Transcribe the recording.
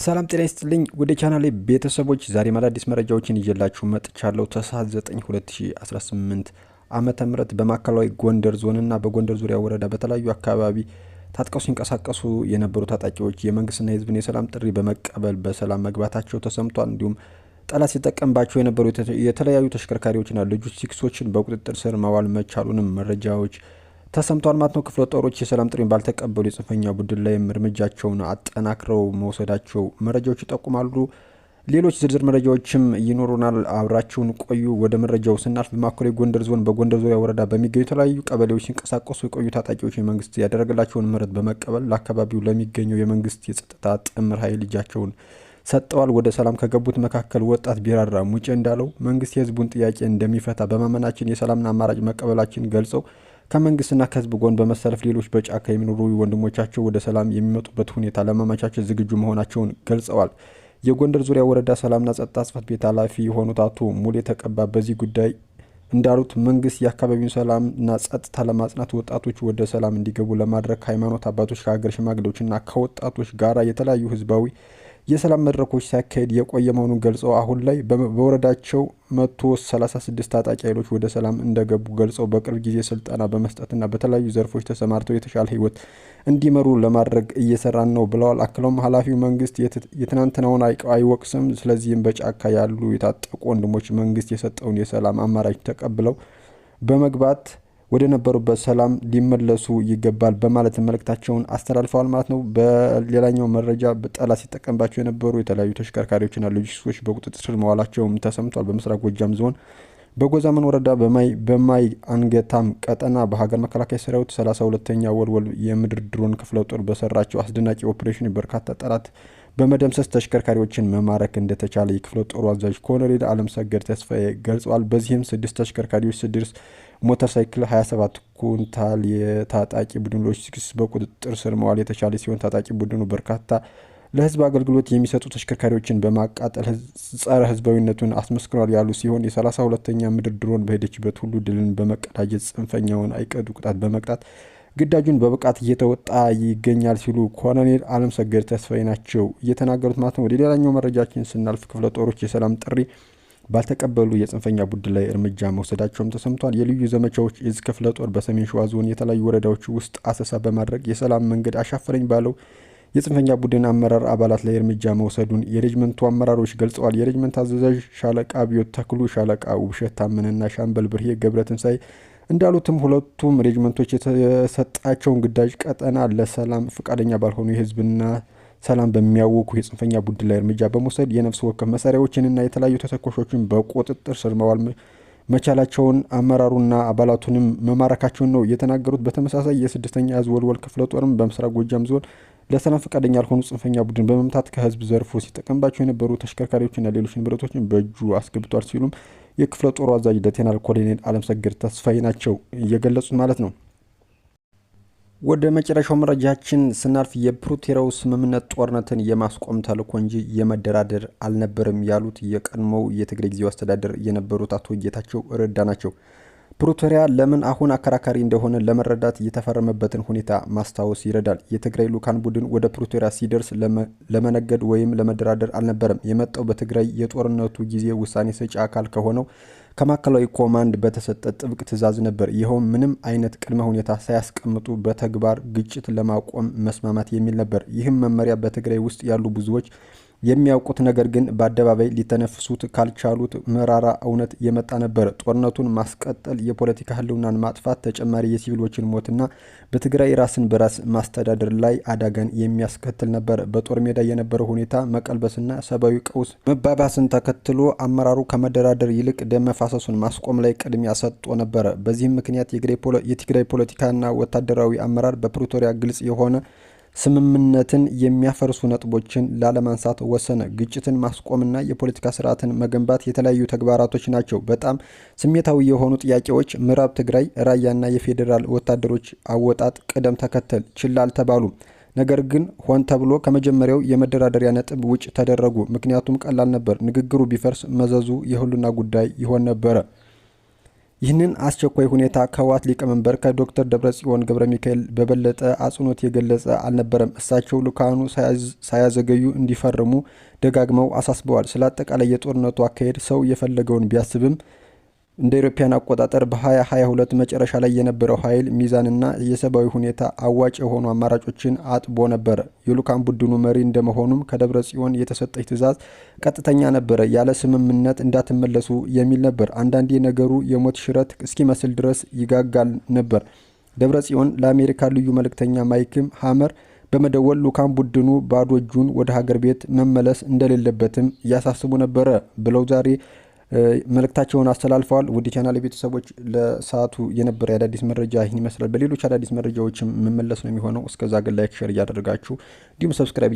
ሰላም ጤና ይስጥልኝ ወደ ቻናሌ ቤተሰቦች፣ ዛሬም አዳዲስ መረጃዎችን ይዤላችሁ መጥቻለሁ። ታህሳስ 9 2018 ዓመተ ምህረት በማዕከላዊ ጎንደር ዞንና በጎንደር ዙሪያ ወረዳ በተለያዩ አካባቢ ታጥቀው ሲንቀሳቀሱ የነበሩ ታጣቂዎች የመንግስትና የህዝብን የሰላም ጥሪ በመቀበል በሰላም መግባታቸው ተሰምቷል። እንዲሁም ጠላት ሲጠቀምባቸው የነበሩ የተለያዩ ተሽከርካሪዎችና ሎጂስቲክሶችን በቁጥጥር ስር ማዋል መቻሉንም መረጃዎች ተሰምቷል ማለት ነው። ክፍለ ጦሮች የሰላም ጥሪን ባልተቀበሉ የጽንፈኛ ቡድን ላይም እርምጃቸውን አጠናክረው መውሰዳቸው መረጃዎች ይጠቁማሉ። ሌሎች ዝርዝር መረጃዎችም ይኖሩናል። አብራችሁን ቆዩ። ወደ መረጃው ስናልፍ በማዕከላዊ ጎንደር ዞን በጎንደር ዙሪያ ወረዳ በሚገኙ የተለያዩ ቀበሌዎች ሲንቀሳቀሱ የቆዩ ታጣቂዎች የመንግስት ያደረገላቸውን ምህረት በመቀበል ለአካባቢው ለሚገኘው የመንግስት የጸጥታ ጥምር ኃይል እጃቸውን ሰጥተዋል። ወደ ሰላም ከገቡት መካከል ወጣት ቢራራ ሙጬ እንዳለው መንግስት የህዝቡን ጥያቄ እንደሚፈታ በማመናችን የሰላምን አማራጭ መቀበላችን ገልጸው ከመንግስትና ከህዝብ ጎን በመሰለፍ ሌሎች በጫካ የሚኖሩ ወንድሞቻቸው ወደ ሰላም የሚመጡበት ሁኔታ ለማመቻቸት ዝግጁ መሆናቸውን ገልጸዋል። የጎንደር ዙሪያ ወረዳ ሰላምና ጸጥታ ጽሕፈት ቤት ኃላፊ የሆኑት አቶ ሙሌ ተቀባ በዚህ ጉዳይ እንዳሉት መንግስት የአካባቢውን ሰላምና ጸጥታ ለማጽናት ወጣቶች ወደ ሰላም እንዲገቡ ለማድረግ ከሃይማኖት አባቶች፣ ከሀገር ሽማግሌዎችና ከወጣቶች ጋራ የተለያዩ ህዝባዊ የሰላም መድረኮች ሲያካሄድ የቆየ መሆኑን ገልጸው አሁን ላይ በወረዳቸው 136 ታጣቂ ኃይሎች ወደ ሰላም እንደገቡ ገልጸው በቅርብ ጊዜ ስልጠና በመስጠትና በተለያዩ ዘርፎች ተሰማርተው የተሻለ ህይወት እንዲመሩ ለማድረግ እየሰራን ነው ብለዋል። አክለውም ኃላፊው መንግስት የትናንትናውን አይወቅስም። ስለዚህም በጫካ ያሉ የታጠቁ ወንድሞች መንግስት የሰጠውን የሰላም አማራጭ ተቀብለው በመግባት ወደ ነበሩበት ሰላም ሊመለሱ ይገባል በማለት መልእክታቸውን አስተላልፈዋል ማለት ነው። በሌላኛው መረጃ ጠላት ሲጠቀምባቸው የነበሩ የተለያዩ ተሽከርካሪዎችና ሎጂስቲክሶች በቁጥጥር ስር መዋላቸውም ተሰምቷል። በምስራቅ ጎጃም ዞን በጎዛመን ወረዳ በማይ አንገታም ቀጠና በሀገር መከላከያ ሰራዊት 32ኛ ወልወል የምድር ድሮን ክፍለ ጦር በሰራቸው አስደናቂ ኦፕሬሽን በርካታ ጠላት በመደምሰስ ተሽከርካሪዎችን መማረክ እንደተቻለ የክፍለ ጦሩ አዛዥ ኮሎኔል አለምሰገድ ተስፋዬ ገልጸዋል። በዚህም 6 ተሽከርካሪዎች፣ 6 ሞተር ሳይክል፣ 27 ኩንታል የታጣቂ ቡድን ሎጂስቲክስ በቁጥጥር ስር መዋል የተቻለ ሲሆን ታጣቂ ቡድኑ በርካታ ለህዝብ አገልግሎት የሚሰጡ ተሽከርካሪዎችን በማቃጠል ጸረ ህዝባዊነቱን አስመስክሯል ያሉ ሲሆን የ32ኛ ምድር ድሮን በሄደችበት ሁሉ ድልን በመቀዳጀት ጽንፈኛውን አይቀጡ ቅጣት በመቅጣት ግዳጁን በብቃት እየተወጣ ይገኛል ሲሉ ኮሎኔል አለምሰገድ ተስፋዬ ናቸው እየተናገሩት ማለት ነው። ወደ ሌላኛው መረጃችን ስናልፍ ክፍለ ጦሮች የሰላም ጥሪ ባልተቀበሉ የጽንፈኛ ቡድን ላይ እርምጃ መውሰዳቸውም ተሰምቷል። የልዩ ዘመቻዎች እዝ ክፍለ ጦር በሰሜን ሸዋ ዞን የተለያዩ ወረዳዎች ውስጥ አሰሳ በማድረግ የሰላም መንገድ አሻፈረኝ ባለው የጽንፈኛ ቡድን አመራር አባላት ላይ እርምጃ መውሰዱን የሬጅመንቱ አመራሮች ገልጸዋል። የሬጅመንት አዛዥ ሻለቃ አብዮት ተክሉ፣ ሻለቃ ውብሸት ታመነና ሻምበል ብርሄ ገብረትንሳኤ እንዳሉትም ሁለቱም ሬጅመንቶች የተሰጣቸውን ግዳጅ ቀጠና ለሰላም ፈቃደኛ ባልሆኑ የህዝብና ሰላም በሚያውኩ የጽንፈኛ ቡድን ላይ እርምጃ በመውሰድ የነፍስ ወከፍ መሳሪያዎችንና የተለያዩ ተተኳሾችን በቁጥጥር ስር መዋል መቻላቸውን አመራሩና አባላቱንም መማረካቸውን ነው የተናገሩት። በተመሳሳይ የ6ኛ እዝ ወልወል ክፍለ ጦርም በምስራቅ ጎጃም ዞን ለሰላም ፈቃደኛ ያልሆኑ ጽንፈኛ ቡድን በመምታት ከህዝብ ዘርፎ ሲጠቀምባቸው የነበሩ ተሽከርካሪዎችና ሌሎች ንብረቶችን በእጁ አስገብቷል ሲሉም የክፍለ ጦሩ አዛዥ ሌተናል ኮሎኔል አለምሰገድ ተስፋዬ ናቸው እየገለጹት ማለት ነው። ወደ መጨረሻው መረጃችን ስናልፍ የፕሪቶሪያው ስምምነት ጦርነትን የማስቆም ተልዕኮ እንጂ የመደራደር አልነበረም ያሉት የቀድሞው የትግራይ ጊዜያዊ አስተዳደር የነበሩት አቶ ጌታቸው ረዳ ናቸው። ፕሪቶሪያ ለምን አሁን አከራካሪ እንደሆነ ለመረዳት የተፈረመበትን ሁኔታ ማስታወስ ይረዳል። የትግራይ ልዑካን ቡድን ወደ ፕሪቶሪያ ሲደርስ ለመነገድ ወይም ለመደራደር አልነበረም የመጣው። በትግራይ የጦርነቱ ጊዜ ውሳኔ ሰጪ አካል ከሆነው ከማዕከላዊ ኮማንድ በተሰጠ ጥብቅ ትዕዛዝ ነበር። ይኸውም ምንም አይነት ቅድመ ሁኔታ ሳያስቀምጡ በተግባር ግጭት ለማቆም መስማማት የሚል ነበር። ይህም መመሪያ በትግራይ ውስጥ ያሉ ብዙዎች የሚያውቁት ነገር ግን በአደባባይ ሊተነፍሱት ካልቻሉት መራራ እውነት የመጣ ነበር። ጦርነቱን ማስቀጠል፣ የፖለቲካ ህልውናን ማጥፋት፣ ተጨማሪ የሲቪሎችን ሞትና በትግራይ ራስን በራስ ማስተዳደር ላይ አደጋን የሚያስከትል ነበር። በጦር ሜዳ የነበረው ሁኔታ መቀልበስና ሰብአዊ ቀውስ መባባስን ተከትሎ አመራሩ ከመደራደር ይልቅ ደም መፋሰሱን ማስቆም ላይ ቅድሚያ ሰጥቶ ነበረ። በዚህም ምክንያት የትግራይ ፖለቲካና ወታደራዊ አመራር በፕሪቶሪያ ግልጽ የሆነ ስምምነትን የሚያፈርሱ ነጥቦችን ላለማንሳት ወሰነ። ግጭትን ማስቆምና የፖለቲካ ስርዓትን መገንባት የተለያዩ ተግባራቶች ናቸው። በጣም ስሜታዊ የሆኑ ጥያቄዎች ምዕራብ ትግራይ፣ ራያና የፌዴራል ወታደሮች አወጣጥ ቅደም ተከተል ችላ አልተባሉም። ነገር ግን ሆን ተብሎ ከመጀመሪያው የመደራደሪያ ነጥብ ውጭ ተደረጉ። ምክንያቱም ቀላል ነበር። ንግግሩ ቢፈርስ መዘዙ የህልውና ጉዳይ ይሆን ነበረ። ይህንን አስቸኳይ ሁኔታ ከህወሓት ሊቀመንበር ከዶክተር ደብረጽዮን ገብረ ሚካኤል በበለጠ አጽንኦት የገለጸ አልነበረም። እሳቸው ልኡካኑ ሳያዘገዩ እንዲፈርሙ ደጋግመው አሳስበዋል። ስለ አጠቃላይ የጦርነቱ አካሄድ ሰው የፈለገውን ቢያስብም እንደ አውሮፓውያን አቆጣጠር በ2022 መጨረሻ ላይ የነበረው ኃይል ሚዛንና የሰብአዊ ሁኔታ አዋጭ የሆኑ አማራጮችን አጥቦ ነበር። የልኡካን ቡድኑ መሪ እንደመሆኑም ከደብረ ጽዮን የተሰጠች ትዕዛዝ ቀጥተኛ ነበረ። ያለ ስምምነት እንዳትመለሱ የሚል ነበር። አንዳንዴ ነገሩ የሞት ሽረት እስኪመስል ድረስ ይጋጋል ነበር። ደብረ ጽዮን ለአሜሪካ ልዩ መልእክተኛ ማይክም ሀመር በመደወል ልኡካን ቡድኑ ባዶ እጁን ወደ ሀገር ቤት መመለስ እንደሌለበትም እያሳስቡ ነበረ ብለው ዛሬ መልእክታቸውን አስተላልፈዋል። ውድ ቻናል ቤተሰቦች፣ ለሰዓቱ የነበረ የአዳዲስ መረጃ ይህን ይመስላል። በሌሎች አዳዲስ መረጃዎችም የምመለስ ነው የሚሆነው። እስከዛ ግን like፣ share እያደረጋችሁ እንዲሁም subscribe